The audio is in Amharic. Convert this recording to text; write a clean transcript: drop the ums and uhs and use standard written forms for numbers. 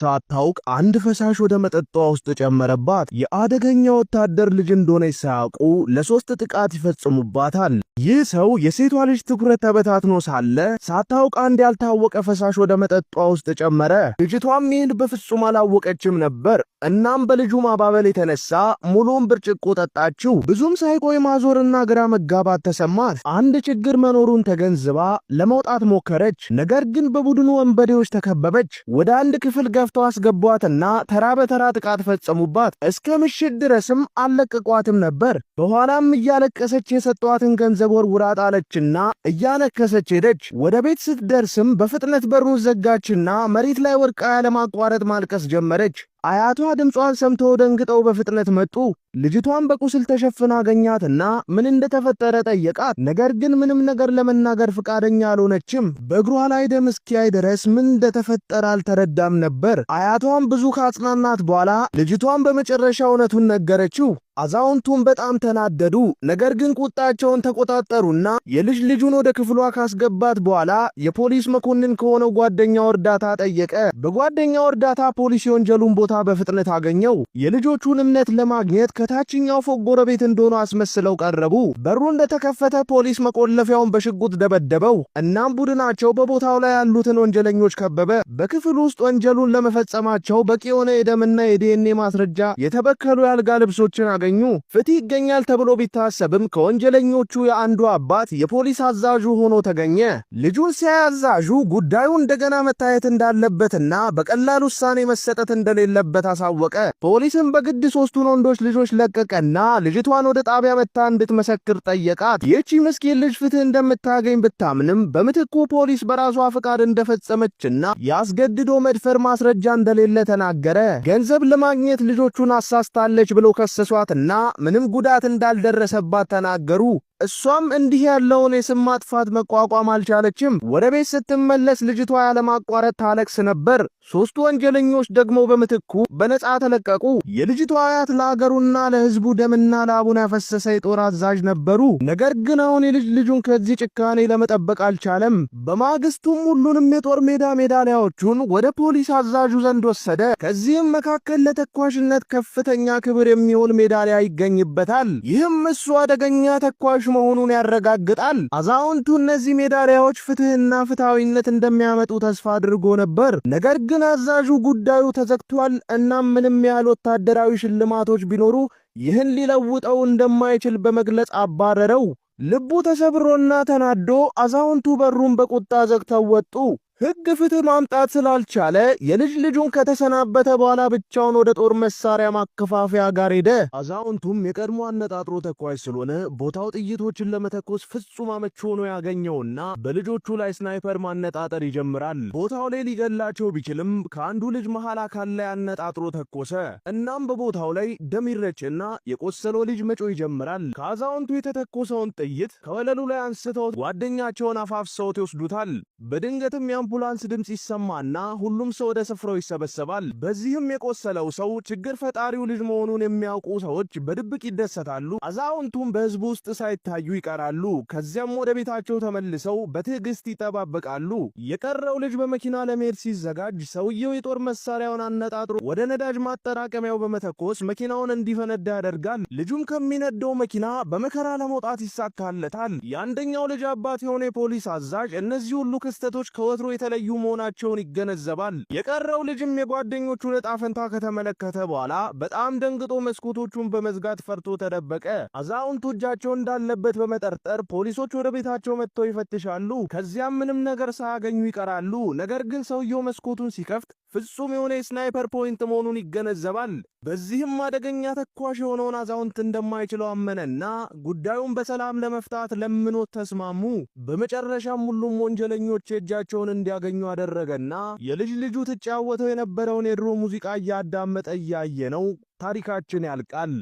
ሳታውቅ አንድ ፈሳሽ ወደ መጠጧ ውስጥ ጨመረባት። የአደገኛ ወታደር ልጅ እንደሆነች ሳያውቁ ለሶስት ጥቃት ይፈጽሙባታል። ይህ ሰው የሴቷ ልጅ ትኩረት ተበታትኖ ሳለ ሳታውቅ አንድ ያልታወቀ ፈሳሽ ወደ መጠጧ ውስጥ ጨመረ። ልጅቷም ይህን በፍጹም አላወቀችም ነበር። እናም በልጁ ማባበል የተነሳ ሙሉውን ብርጭቆ ጠጣችው። ብዙም ሳይቆይ ማዞርና ግራ መጋባት ተሰማት። አንድ ችግር መኖሩን ተገንዝባ ለመውጣት ሞከረች። ነገር ግን በቡድኑ ወንበዴዎች ተከበበች። ወደ አንድ ክፍል ገፍተው አስገቧትና ተራ በተራ ጥቃት ፈጸሙባት። እስከ ምሽት ድረስም አልለቀቋትም ነበር። በኋላም እያለቀሰች የሰጧትን ገንዘብ ወርውራ ጣለችና እያነከሰች ሄደች። ወደ ቤት ስትደርስም በፍጥነት በሩን ዘጋችና መሬት ላይ ወድቃ ያለማቋረጥ ማልቀስ ጀመረች። አያቷ ድምጿን ሰምተው ደንግጠው በፍጥነት መጡ። ልጅቷን በቁስል ተሸፍና አገኛትና ምን እንደተፈጠረ ጠየቃት። ነገር ግን ምንም ነገር ለመናገር ፈቃደኛ አልሆነችም። በእግሯ ላይ ደም እስኪያይ ድረስ ምን እንደተፈጠረ አልተረዳም ነበር። አያቷን ብዙ ካጽናናት በኋላ ልጅቷን በመጨረሻ እውነቱን ነገረችው። አዛውንቱም በጣም ተናደዱ። ነገር ግን ቁጣቸውን ተቆጣጠሩና የልጅ ልጁን ወደ ክፍሏ ካስገባት በኋላ የፖሊስ መኮንን ከሆነው ጓደኛው እርዳታ ጠየቀ። በጓደኛው እርዳታ ፖሊስ የወንጀሉን ቦታ በፍጥነት አገኘው። የልጆቹን እምነት ለማግኘት ከታችኛው ፎቅ ጎረቤት እንደሆኑ አስመስለው ቀረቡ። በሩ እንደተከፈተ ፖሊስ መቆለፊያውን በሽጉጥ ደበደበው። እናም ቡድናቸው በቦታው ላይ ያሉትን ወንጀለኞች ከበበ። በክፍል ውስጥ ወንጀሉን ለመፈጸማቸው በቂ የሆነ የደምና የዲኤንኤ ማስረጃ፣ የተበከሉ የአልጋ ልብሶችን አገኙ። ፍትህ ይገኛል ተብሎ ቢታሰብም ከወንጀለኞቹ የአንዱ አባት የፖሊስ አዛዡ ሆኖ ተገኘ። ልጁን ሲያይ አዛዡ ጉዳዩ እንደገና መታየት እንዳለበትና በቀላል ውሳኔ መሰጠት እንደሌለበት አሳወቀ። ፖሊስም በግድ ሶስቱን ወንዶች ልጆች ለቀቀና ልጅቷን ወደ ጣቢያ መጥታ እንድትመሰክር ጠየቃት። ይህቺ ምስኪን ልጅ ፍትህ እንደምታገኝ ብታምንም በምትኩ ፖሊስ በራሷ ፍቃድ እንደፈጸመችና የአስገድዶ መድፈር ማስረጃ እንደሌለ ተናገረ። ገንዘብ ለማግኘት ልጆቹን አሳስታለች ብለው ከሰሷትና ምንም ጉዳት እንዳልደረሰባት ተናገሩ። እሷም እንዲህ ያለውን የስም ማጥፋት መቋቋም አልቻለችም። ወደ ቤት ስትመለስ ልጅቷ ያለማቋረጥ ታለቅስ ነበር። ሶስቱ ወንጀለኞች ደግሞ በምትኩ በነፃ ተለቀቁ። የልጅቷ አያት ለአገሩና ለሕዝቡ ደምና ላቡን ያፈሰሰ የጦር አዛዥ ነበሩ። ነገር ግን አሁን የልጅ ልጁን ከዚህ ጭካኔ ለመጠበቅ አልቻለም። በማግስቱም ሁሉንም የጦር ሜዳ ሜዳሊያዎቹን ወደ ፖሊስ አዛዡ ዘንድ ወሰደ። ከዚህም መካከል ለተኳሽነት ከፍተኛ ክብር የሚሆን ሜዳሊያ ይገኝበታል። ይህም እሱ አደገኛ ተኳሽ መሆኑን ያረጋግጣል። አዛውንቱ እነዚህ ሜዳሊያዎች ፍትህና ፍትሐዊነት እንደሚያመጡ ተስፋ አድርጎ ነበር። ነገር ግን አዛዡ ጉዳዩ ተዘግቷል፣ እናም ምንም ያህል ወታደራዊ ሽልማቶች ቢኖሩ ይህን ሊለውጠው እንደማይችል በመግለጽ አባረረው። ልቡ ተሰብሮና ተናዶ አዛውንቱ በሩን በቁጣ ዘግተው ወጡ። ሕግ ፍትህ ማምጣት ስላልቻለ የልጅ ልጁን ከተሰናበተ በኋላ ብቻውን ወደ ጦር መሳሪያ ማከፋፈያ ጋር ሄደ። አዛውንቱም የቀድሞ አነጣጥሮ ተኳሽ ስለሆነ ቦታው ጥይቶችን ለመተኮስ ፍጹም አመቺ ሆኖ ያገኘውና በልጆቹ ላይ sniper ማነጣጠር ይጀምራል። ቦታው ላይ ሊገላቸው ቢችልም ከአንዱ ልጅ መሃል አካል ላይ አነጣጥሮ ተኮሰ። እናም በቦታው ላይ ደም ይረጭና የቆሰለው ልጅ መጮህ ይጀምራል። ከአዛውንቱ የተተኮሰውን ጥይት ከወለሉ ላይ አንስተው ጓደኛቸውን አፋፍሰውት ይወስዱታል። በድንገትም የአምቡላንስ ድምፅ ይሰማና ሁሉም ሰው ወደ ስፍራው ይሰበሰባል። በዚህም የቆሰለው ሰው ችግር ፈጣሪው ልጅ መሆኑን የሚያውቁ ሰዎች በድብቅ ይደሰታሉ። አዛውንቱም በህዝቡ ውስጥ ሳይታዩ ይቀራሉ። ከዚያም ወደ ቤታቸው ተመልሰው በትዕግስት ይጠባበቃሉ። የቀረው ልጅ በመኪና ለመሄድ ሲዘጋጅ ሰውየው የጦር መሳሪያውን አነጣጥሮ ወደ ነዳጅ ማጠራቀሚያው በመተኮስ መኪናውን እንዲፈነዳ ያደርጋል። ልጁም ከሚነደው መኪና በመከራ ለመውጣት ይሳካለታል። የአንደኛው ልጅ አባት የሆነ የፖሊስ አዛዥ እነዚህ ሁሉ ክስተቶች ከወትሮ የተለዩ መሆናቸውን ይገነዘባል። የቀረው ልጅም የጓደኞቹን ዕጣ ፈንታ ከተመለከተ በኋላ በጣም ደንግጦ መስኮቶቹን በመዝጋት ፈርቶ ተደበቀ። አዛውንቱ እጃቸው እንዳለበት በመጠርጠር ፖሊሶች ወደ ቤታቸው መጥተው ይፈትሻሉ። ከዚያም ምንም ነገር ሳያገኙ ይቀራሉ። ነገር ግን ሰውየው መስኮቱን ሲከፍት ፍጹም የሆነ የ sniper point መሆኑን ይገነዘባል። በዚህም አደገኛ ተኳሽ የሆነውን አዛውንት እንደማይችለው አመነና ጉዳዩን በሰላም ለመፍታት ለምኖት ተስማሙ። በመጨረሻም ሁሉም ወንጀለኞች የእጃቸውን እንዲያገኙ አደረገና የልጅ ልጁ ትጫወተው የነበረውን የድሮ ሙዚቃ እያዳመጠ እያየ ነው ታሪካችን ያልቃል።